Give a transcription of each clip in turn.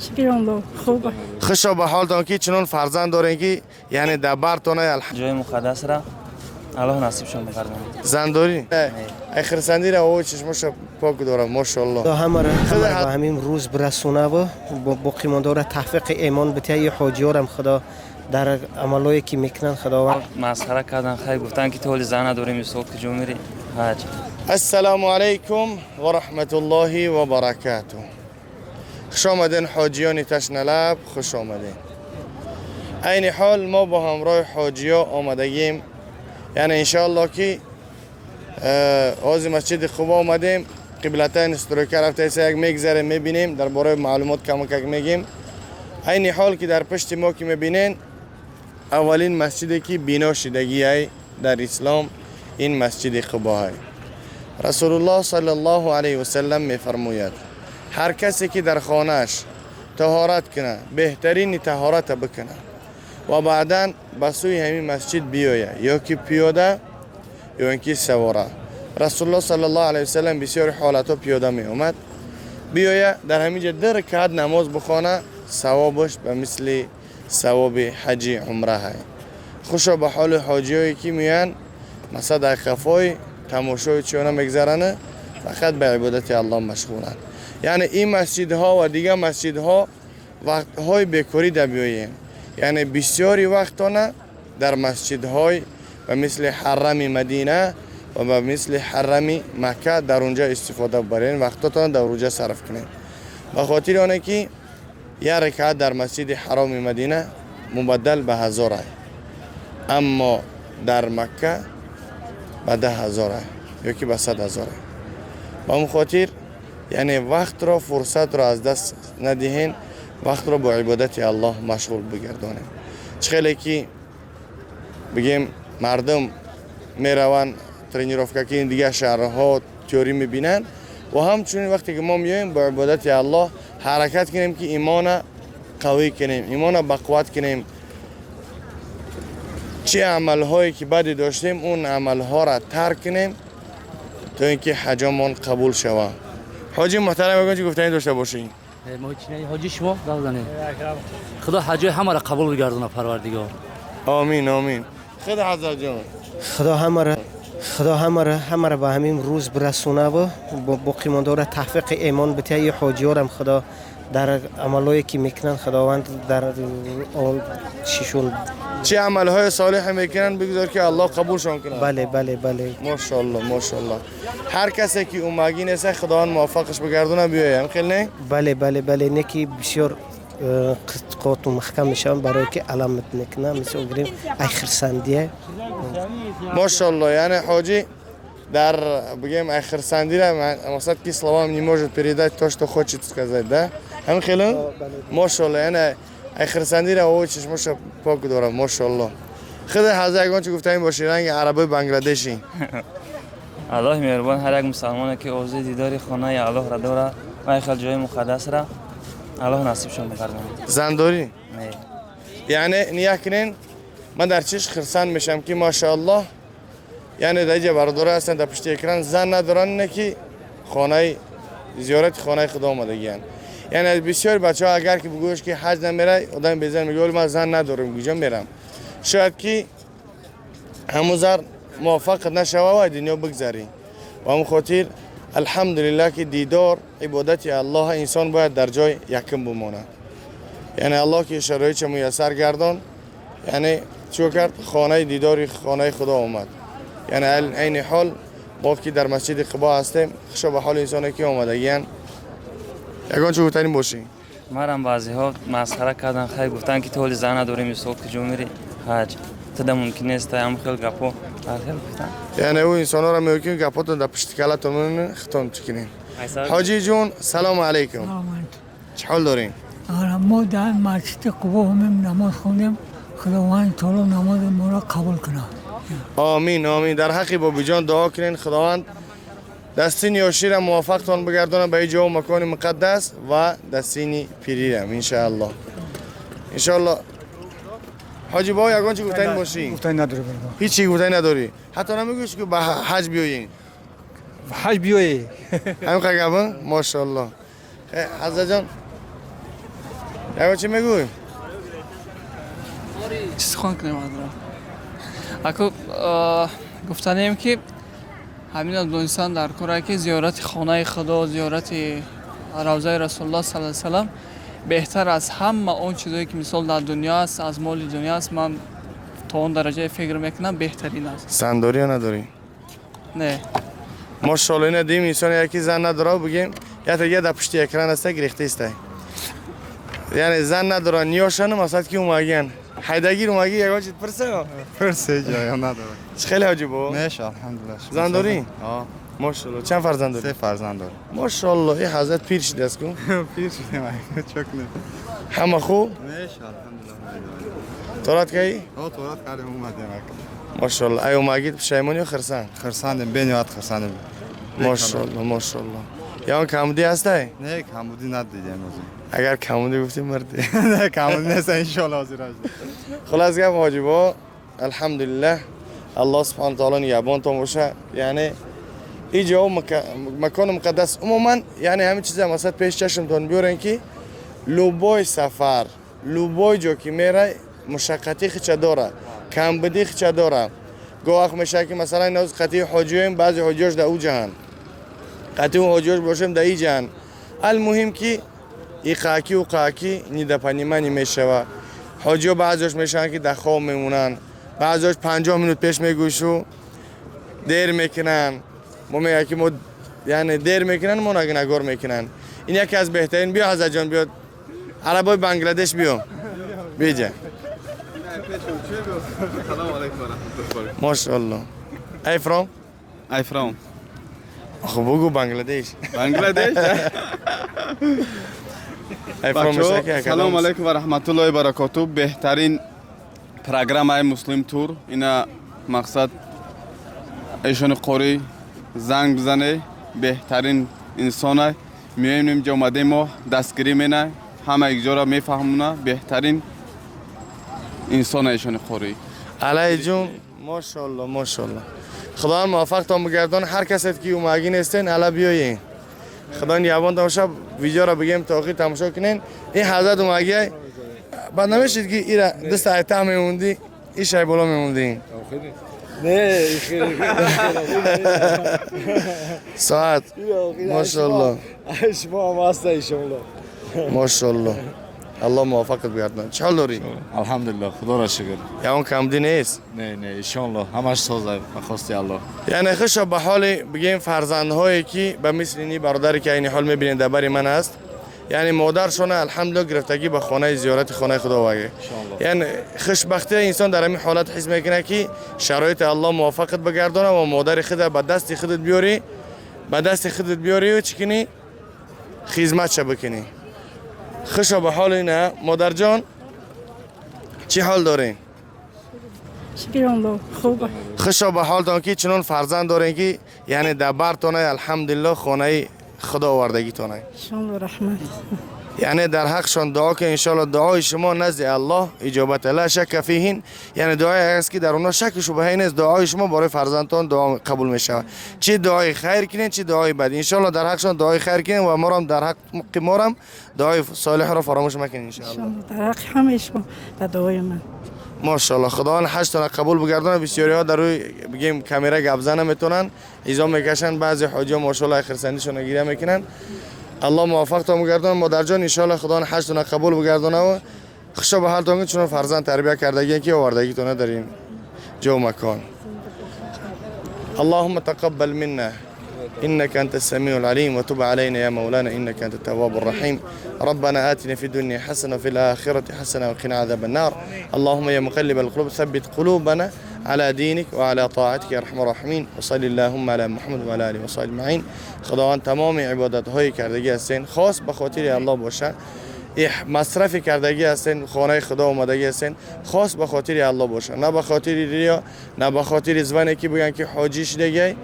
Шукр Аллоҳ, хуб. Хушо ба ҳолтон, ки чунон фарзанд дорем, ки яъне дар бартона. Ҷои муқаддас ра Аллоҳ насибшон бигардонад. Зандорӣ, ай хирсандира о чашмоша пок дорам, мошоалло. Худо ҳамаро ба ҳамин рӯз бирасонаву боқимондаро тавфиқи имон бития. И ҳоҷиёрам Худо дар амалое, ки мекунанд, Худованд. Масхара кардан, хай, гуфтан, ки ту ҳоли зан надорӣ, мисол, куҷо мери ҳаҷ? Ассалому алайкум ва раҳматуллоҳи ва баракатуҳ. Хуш омаден, ҳоҷиёни ташналаб, хуш омаден. Айни ҳол мо бо ҳамроҳи ҳоҷиё омадагим, яъне иншоалло, ки ҳозир масҷиди Қуба омадем. Қиблатайн стройка рафтаиса, як мегзарем, мебинем, дар бораи маълумот камакак мегем. Айни ҳол, ки дар пушти мо ки мебинен, аввалин масҷиде, ки бино шидагиай дар ислом, ин масҷиди Қубоҳай. Расулуллоҳ саллаллоҳу алайҳи васаллам мефармояд: ҳар касе, ки дар хонааш таҳорат кунад, беҳтарини таҳората бикунад ва баъдан ба сӯи ҳамин масҷид биёяд, ё ки пиёда, ё ин ки савора, Расулуллоҳ саллаллоҳу алайҳи васаллам бисёри ҳолатҳо пиёда меомад, биёя, дар ҳамин ҷа ду ракаат намоз бихона, савобаш ба мисли савоби ҳаҷи умра ҳай. Хушо ба ҳоли ҳоҷиёе, ки меоянд, масалан, дар қафои тамошои чиёна мегзаранд, фақат ба ибодати Аллоҳ машғуланд. Яъне ин масҷидҳо ва дигар масҷидҳо вақтҳои бекорӣ да биёем, яъне бисёри вақтона дар масҷидҳои ба мисли ҳарами Мадина ва ба мисли ҳарами Макка дар унҷа истифода барен, вақтотона дар унҷа сарф кунед, ба хотири оне ки як ракаат дар масҷиди ҳароми Мадина мубаддал ба 1000 ай, аммо дар Макка ба 10 000 ай ё ки ба 100 000 ай. Ба ҳамн хотир, яъне вақтро, фурсатро аз даст надиҳен, вақтро бо ибодати Аллоҳ машғул бигардонем. Чӣ хеле ки бигем, мардум мераванд тренировка, ки дигар шаҳрҳо тёрӣ мебинанд, ва ҳамчунин вақте ки мо меоем, бо ибодати Аллоҳ ҳаракат кунем, ки имона қавӣ кунем, имона бақувват кунем. Чӣ амалҳое, ки баъде доштем, он амалҳоро тарк кунем, то ин ки ҳаҷомон қабул шавад. Ҳоҷи муҳтарам, ягон чӣ гуфтанӣ дошта бошӣ? Ҳоҷи, шумо гап занед. Худо ҳаҷои ҳамаро қабул бигардона, Парвардигор. Омин, омин. Худ ҳазратҷон. Худо ҳамаро, Худо ҳамаро ба ҳамин рӯз бирасонаву боқимондаро тавфиқи имон бития. И ҳоҷиёрам Худо дар амалое, ки мекунанд, Худованд дар чишон. Чӣ амалҳои солиҳе мекунанд, бигзор, ки Аллоҳ қабулшон кунад. Бале. Мошоалло, мошоалло. Ҳар касе, ки умагӣ неста, Худованд муваффақаш бигардона, биёям, хел не? Бале, не ки бисёр қуввату маҳкам мешавам, барое ки аламат мекунам, мисол гирем, ай хирсандия. Мошоалло. Яъне ҳоҷӣ дар бигем, ай хирсандира, мақсад, ки словам не может передать то, что хочет сказать, да, ҳамин хело. Мошоалло, яъне ай хирсандира о чашмоша пок дорам, мошоалло. Худ ҳаза, ягон чӣ гуфтанӣ бошӣ, ранги арабои бангладешӣ? Аллоҳи меҳрубон ҳар як мусалмоне, ки орзуи дидори хонаи Аллоҳро дорад ва хел ҷои муқаддасра Аллоҳ насибшон бигардонад. Зандорӣ? Не. Яъне ният кунен, ман дар чиш хирсанд мешавам, ки мошоаллоҳ, яъне дар иҷа бародаро ҳастанд, дар пушти экран, зан надоранд, не ки хонаи зиёрати хонаи Худо омадагиянд. Яъне аз бисёри бачаҳо, агар ки бигӯяш, ки ҳаҷ намерай, одами безан мегӯяд: «Ман зан надорам, куҷо мерам?» Шояд, ки ҳамун зар муваффақ нашава ва дунё бигзарӣ. Ба ҳамн хотир, алҳамдулиллаҳ, ки дидор, ибодати Аллоҳ, инсон бояд дар ҷой якум бимонад. Яъне Аллоҳ, ки шароитша муяссар гардон, яъне чӣ кард, хонаи дидори хонаи Худо омад. Яъне айни ҳол мо, ки дар масҷиди Қубо ҳастем, хушо ба ҳоли инсоне, ки омадагиян. Ягон чӣ гуфтанӣ бошӣ? Марам баъзеҳо масхара кардан, хай, гуфтан, ки ту ҳоли зан надорӣ, мисол, куҷо мери ҳаҷ, туда мумкин нест, ҳам хел гапҳо ҳар хел гуфтан. Яъне ӯ инсонҳоро мегӯ, ки гапотон дар пушти калатон хитон чӣ кунем. Ҳоҷӣ ҷун, салому алайкум, чӣ ҳол дорем? Мо дар масҷиди Қубо ҳамем, намоз хондем. Худованди таоло намози моро қабул кунад. Омин, омин. Дар ҳаққи бобиҷон дуо кунен, Худованд дастини ёшира муваффақтон бигардонад ба ин ҷо макони муқаддас ва дастини пирирам, иншааллоҳ, иншааллоҳ. Ҳоҷи бо, ягон чӣ гуфтанӣ бошӣ? Гуфтанӣ надорӣ, бародар. Ҳеҷ чӣ гуфтанӣ надорӣ? Ҳатто намегӯӣ, ки ба ҳаҷ биёем? Ҳаҷ биёе. Ҳамин қадр гапа. Мошоалло. Ҳазратҷон. Ягон чӣ мегӯй? Чӣ сухан кунем, ҳазрат? Ако гуфтанем, ки ҳамина донистан дар кора, ки зиёрати хонаи Худо, зиёрати равзаи Расулуллоҳ саллаллоҳу алайҳи васаллам беҳтар аз ҳама он чизое, ки мисол дар дунё аст, аз моли дунё аст. Ман то он дараҷае фикр мекунам, беҳтарин аст. Зан дорӣ ё надорӣ? Не. Мошалло, ина дим инсон яки зан надора, бигем, я тега дар пушти экран аста, гирехта истай. Яъне зан надора, ниёшану масалан ки умаган ҳайдагир умаги, ягон чиз пурса. Пурсе, ҷоя надорад. Чӣ хеле, ҳоҷи бобо? Неш, алҳамдулилла. Зан дорӣ? Ҳо. Мошалло, чанд фарзанд дорӣ? Се фарзанд дорам. Мошалло, ин ҳазрат пир шидааст ку. Пир шудем, чо кунем? Ҳама хуб? Неш, алҳамдулилла. Торат каи? Ҳо, торат кардем, омадем. Мошалло, ай омагид пушаймон ё хирсанд? Хирсандем, бениҳоят хирсандем. Мошалло, мошалло. Ягон камбудӣ ҳастай? Не, камбудӣ надидем ҳозир. Агар камбудӣ гуфтӣ, мардӣ. Не, камбудӣ нест, иншоалло, ҳозир аст. Хулас гап, ҳоҷибо, алҳамдулиллаҳ, Аллоҳ субҳана таоло нигаҳбонтон боша. Яъне ин ҷо макони муқаддас умуман, яъне ҳамин чиза масалан пеш чашмтон биёрен, ки любой сафар, любой ҷо ки мерай, мушаққатӣ хича дора, камбудӣ хича дора. Гоҳ вақт мешавад, ки масалан иноз қатъии ҳоҷиёем, баъзе ҳоҷиёш дар ӯ ҷаҳан, қатъи ҳоҷиёш бошем, дар и ҷаҳан. Алмуҳим, ки иқаакӣ уқаакӣ недопонимание мешава. Ҳоҷиё баъзеош мешаванд, ки дар хоб мемонанд, баъзеош 50 минут пеш мегӯшу дер мекунанд. Мо мегӯяд, ки мо, яъне, дер мекунанд, мо нагор мекунанд. Ин яке аз беҳтарин. Биё, ҳазратҷон, биё, арабои Бангладеш, биё, биҷа. Мошалло. Ай from? I from. Хуб, бугу Бангладеш. Бангладеш. Ай from. Салом алейкум ва раҳматуллоҳи баракоту. Беҳтарин программаи Муслим Тур ина мақсад эшони қорӣ занг бизане, беҳтарин инсона. Меоем, инҷа омадем, мо дастгирӣ мена, ҳама якҷора мефаҳмона, беҳтарин инсона эшони қорӣ. Алай ҷун, мошалло, мошалло, худованд муваффақтон бигардон. Ҳар касет ки умагӣ нестен, ала биёен, худо нигаҳбон бошад. Видеоро бигем то охир тамошо кунен. Ин ҳазрат умагӣ, баъд намешид, ки ира даст айта мемондӣ, ин шай боло мемондӣ. Не. Соат, мошалло. Шумо ҳам ҳаста, иншоалло. Мошалло, аллоҳ муваффақат бигардонад. Чӣ ҳол дорӣ? Алҳамдулилло, худоро шукр. Ягон камбудӣ нест? Не, иншоалло, ҳамаш соза, ба хости Аллоҳ. Яъне хушо ба ҳоли, бигем, фарзандҳое, ки ба мисли ини бародаре, ки айни ҳол мебинед, дар бари ман аст, яъне модаршона, алҳамдулилло, гирифтагӣ ба хонаи зиёрати хонаи худо ваге. Яъне хушбахтии инсон дар ҳамин ҳолат ҳис мекунад, ки шароити Аллоҳ муваффақат бигардонад ва модари худа ба дасти худат биёрӣ, ба дасти худат биёрию чӣ кунӣ, хизматша бикунӣ. Хушо ба ҳоли ина. Модарҷон, чӣ ҳол дорем? Шукр, хуб. Хушо ба ҳолтон, ки чунон фарзанд дорем, ки яъне дар бартона, алҳамдулилло, хонаи худо овардагитона. Иншоалло, раҳмат. Яъне дар ҳақшон дуо ки иншоалло дуои шумо назди Аллоҳ иҷобат, ла шакка фиҳин. Яъне дуое аст, ки дар онҳо шаку шубҳае нест, дуои шумо барои фарзандтон дуо қабул мешавад. Чӣ дуои хайр кунед, чӣ дуои бад, иншоалло дар ҳақшон дуои хайр кунед ва морам дар ҳаққи морам дуои солеҳро фаромӯш макунед, иншоалло. Дар ҳаққи ҳамаи шумо дар дуои ман. Мошалло, худованд ҳаҷтона қабул бигардонад. Бисёриҳо дар рӯи, бигем, камера гап зан наметавонанд, изо мекашанд. Баъзе ҳоҷиҳо, мошалло, хирсандишона гиря мекунанд. Аллоҳ муваффақтон бигардонад, модарҷон. Иншоалло, худованд ҳаҷтона қабул бигардонад ва хушо ба ҳолтон, ки чунон фарзанд тарбия кардагиен, ки овардагитона дар ин ҷо макон. اللهم تقبل منا إنك أنت السميع العليم وتب علينا يا مولانا إنك أنت التواب الرحيم. ربنا آتنا في الدنيا حسنة وفي الآخرة حسنة وقنا عذاب النار. اللهم يا مقلب القلوب ثبت قلوبنا على دينك وعلى طاعتك يا ارحم الراحمين. وصل اللهم على محمد وعلى آله وصحبه اجمعين. خداوند تمام عبادت های کردگی هستین، خاص به خاطر الله باشه. مصرف کردگی هستین، خانه خدا اومدگی هستین، خاص به خاطر الله باشه، نه به خاطر ریا، نه به خاطر زبانی که بگن که حاجی شدگی.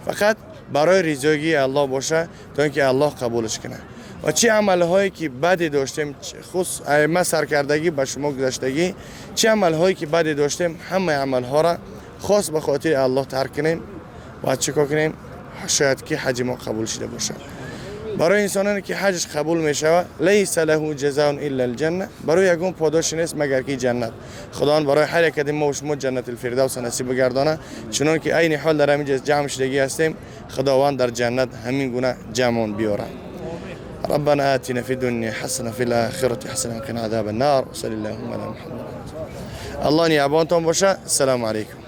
فقط برای رضاگی الله باشه تا اینکه الله قبولش کنه. و چه عملهایی که بدی داشتیم، خص ما سرکردگی به شما گذشتگی، چه عملهایی که بدی داشتیم، همه عملها را خاص به خاطر الله ترک کنیم و چیکار کنیم، شاید که حج ما قبول شده باشه. Барои инсононе ки ҳаҷш қабул мешавад, ليس له جزاء إلا الجنة, барои ягон подоши нест, магар ки ҷаннат. Худованд барои ҳар як мо шумо ҷаннат الفردوس насиб бигардона. Чунон ки айни ҳол дар ҳамин ҷо ҷамъ шудагӣ ҳастем, Худованд дар ҷаннат ҳамин гуна ҷамъон биёрад. ربنا آتنا في الدنيا حسنة, في الآخرة حسنة, وقنا عذاب النار, وصلى اللهم على محمد. الله نگهبانتان باشه. السلام علیکم.